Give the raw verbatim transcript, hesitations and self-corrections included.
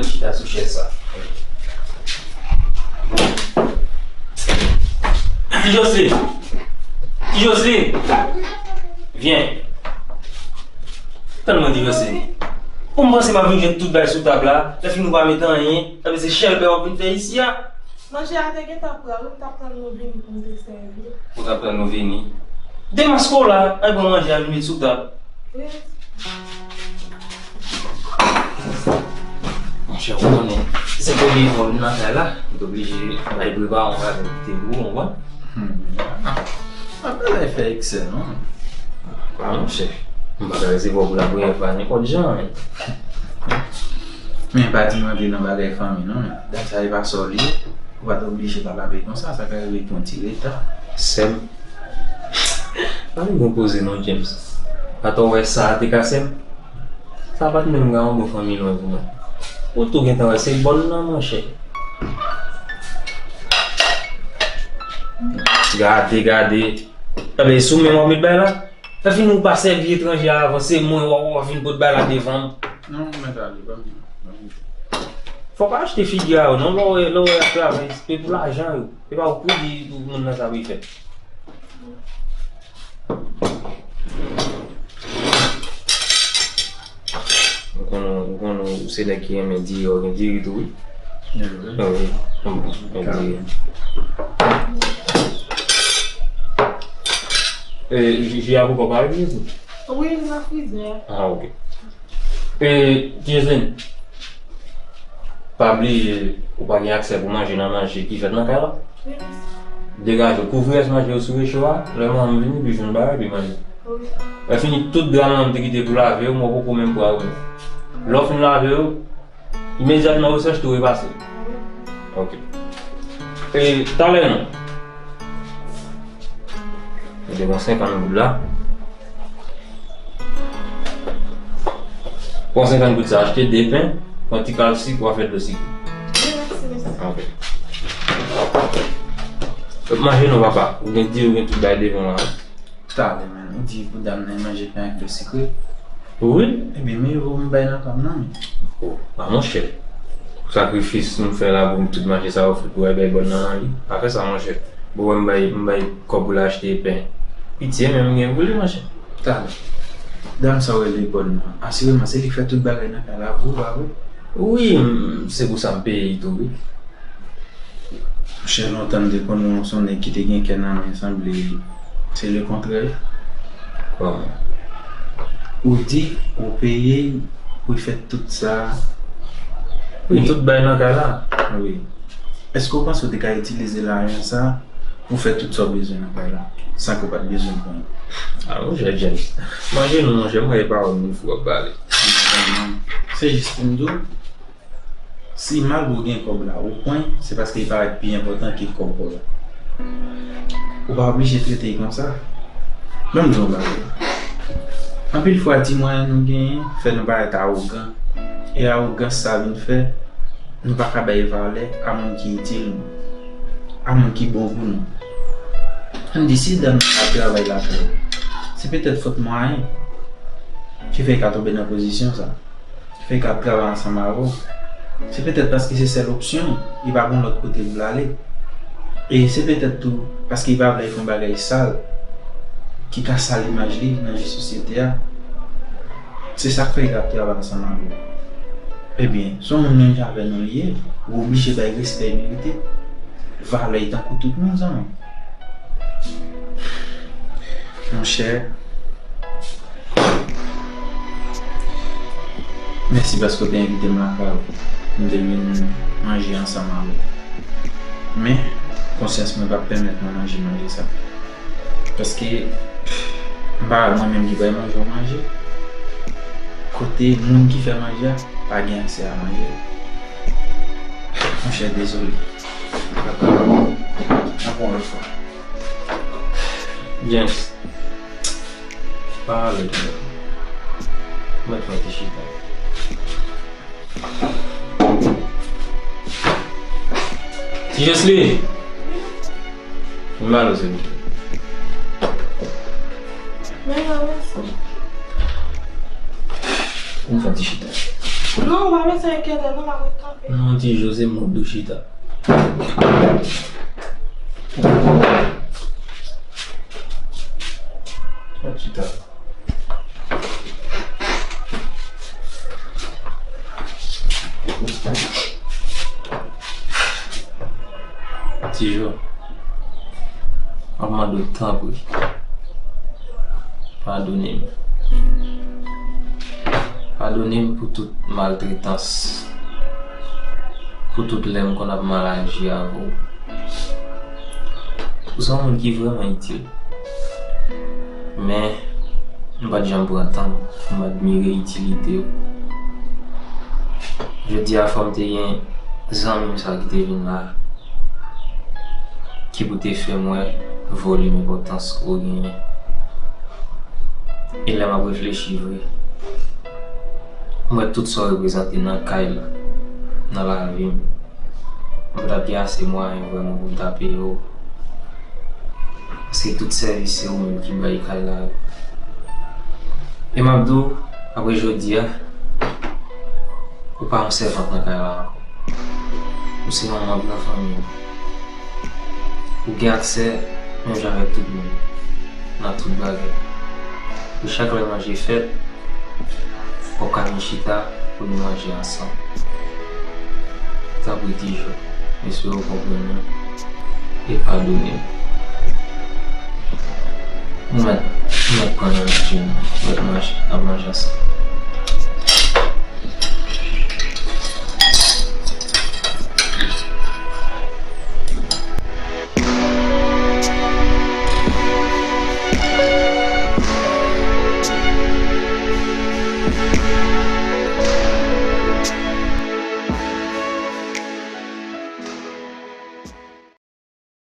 Chita sou chèz sa. Ti Joseline! Ti Joseline! Vyen! Tann mwen, Ti Joseline. Ou m panse m ap vin jwenn tout bagay sou tab la, lè fini ou pa mete anyen, sa vle se chèlbè w ap vin fè isi a. Manje a te gentan prè wi, m t ap tann nou vini pou m te sèvi. Ou t ap tann nou vini? Demaske w la, al pran manje a vin met sou tab. Wi. Monchè, ou konnen, se premye fwa m nan kay la, m t oblije bay prepare yon bagay ki te gwo, w konprann? Hmm. Ah, pa bezwen fè eksè, non. Ah, monchè, m pa ka resevwa w pou la premye fwa nenpòt jan, men. Men pa di m antre nan bagay fanmi, non, men. Dam sa e pa sa w li ye. Ou pa t oblije pale avè l konsa, sa ka rive pou yon ti reta. Sè m. Pa vin konpoze non, James. Atò w wè sa a te ka sè m? Sa pa t menm ka yon bon fanmi lwen pou mwen. Ou tou gentan wè se bòn nan, monchè. Gade, gade. Enben, sou men w ap met bay la? Lè fini ou pa sèvi etranje a avan, se mwen w ap, w ap vin pot bay la devan m. Non, mèt ale, ban m, ban m. Fò w pa achte figi a yo, non, lè w wè, lè w wè y ap travay, se pou lajan yo. Se pa pou di moun nan sa pou l fè. Ou konnen, ou konnen, ou se nèg ki renmen diri, ou gen diri tou, wi. Wi. Ah, wi. Bon, gen diri. E, ji, ji a poko pare, wi? Wi, li nan frizè a. Ah, ok. E, Jason, pa bliye, ou pa gen aksè pou manje nan manje ki fèt nan kay la. Degaje w, kouvri rès manje yo sou recho a, lè manman m vini, pou l jwenn bagay pou l manje. Lè fini, tout dra manman m te kite pou lave yo, mwen poko menm pral ouvri. Lè w fin lave yo, imedyatman ou sèche, tou repase. Ok. E, talè non. Ou te pran senkant goud la. Pran senkant goud sa, achte de pen, pran ti kal sik, w a fè dlo sik. Wi, mèsi, mèsi. Ok. Manje non, papa. Ou gen diri, ou gen tout bagay devan w la. Talè, men, ou di pou dam nan manje pen ak dlo sikre. Wi. Ebyen, men yo m bay nan pa m nan, men. Oh, pa monchè. Sakrifis nou fè la pou tout manje sa yo fè pou bay bòn nan li. Pa fè sa, monchè. Bon, wè m bay, m bay kòb pou l achte pen. Pitye, men m gen pou li, monchè. Talè. Dam sa w rele bòn nan. Asireman, se li k fè tout bagay nan kay la pou ou, pa vre? Wi, m, se pou sa m peye li tou, wi. Monchè, lontan m te konn ou, se yon nèg ki te gen kè nan men, sanble se lekontrè. Kòman? Ou di ou peye l pou l fè tout sa. Wi, tout bay nan kay la. Wi. Èske w panse w te ka itilize lajan sa pou fè tout sa w bezwen nan kay la, san ke w pa t bezwen pran l? Ah, monchè James, manje nou, monchè, m wè e pawòl moun fou w ap pale. Se jis pou m di w, si malgre w gen kòb la, ou pran l, se paske li parèt pi enpòtan ke kòb pa w la. Ou pa oblije trete l konsa. Ban m di w yon bagay. Anpil fwa, ti mwayen nou genyen fè nou parèt awogan. E awogans sa vin fè nou pa ka bay valè a moun ki itil nou, a moun ki bon pou nou. Ann di, si dam nan ap travay lakay ou, se petèt fòt mwayen ki fè l ka tonbe nan pozisyon sa. Fè k ap travay ansanm avè w. Se petèt paske se sèl opsyon l, li pa gen lòt kote l vle ale. E se petèt tou paske li pa vle fè yon bagay sal ki ka sal imaj li nan je sosyete a. Se sa k fè l ap travay ansanm avè w. Ebyen, se yon moun menm jan avè nou li ye, ou oblije bay respè l merite. Valè l tankou tout moun, zanmi. Monchè, mèsi paske w te envite m lakay ou pou m te vin manje ansanm avè w. Men, konsyans mwen p ap pèmèt mwen manje manje sa. Paske, m pa wè mwen menm ki pral manje yon manje kote moun ki fè manje a pa gen aksè a manje. Monchè, dezole. N ap wè yon lòt fwa. James, pa ale twò. Mèt fè ti chita. Ti Josly! Vin ba nou, silvouplè. Men yo, mèsi. Vin fè ti chita. Non, w pa bezwen enkyete, non, m ap ret kanpe. Non, Ti Jo, se mwen k dwe chita. Chita. Ti Jo, m ap mande w tanpri, padone m. Padone m pou tout maltretans, pou tout lè m konn ap mal aji avè w. Ou se yon moun ki vrèman itil. Men, m pa t janm pran tan m pou m admire itilite w. Jodi a, fò m te gen zanmi m sa ki te vin la, ki pou te fè m wè volim enpòtans ou genyen. E lè m ap reflechi vre, m wè tout sa w reprezante nan kay la, nan lavi m. M pa t ap gen ase mwayen vrèman pou m ta peye w. Paske tout sèvis se ou menm ki bay kay la yo. E m ap di w, apre jodi a, ou pa yon sèvant nan kay la ankò. Ou se yon manm nan fanmi m. Ou gen aksè menm jan avèk tout moun nan tout bagay. E chak lè manje fèt, fò w ka vin chita pou nou manje ansanm. Tanpri Ti Jo, m espere w konprann mwen e padone m. Mwen mèt, mwen mèt pran nan manje nou, mwen mèt manje, n ap manje ansanm.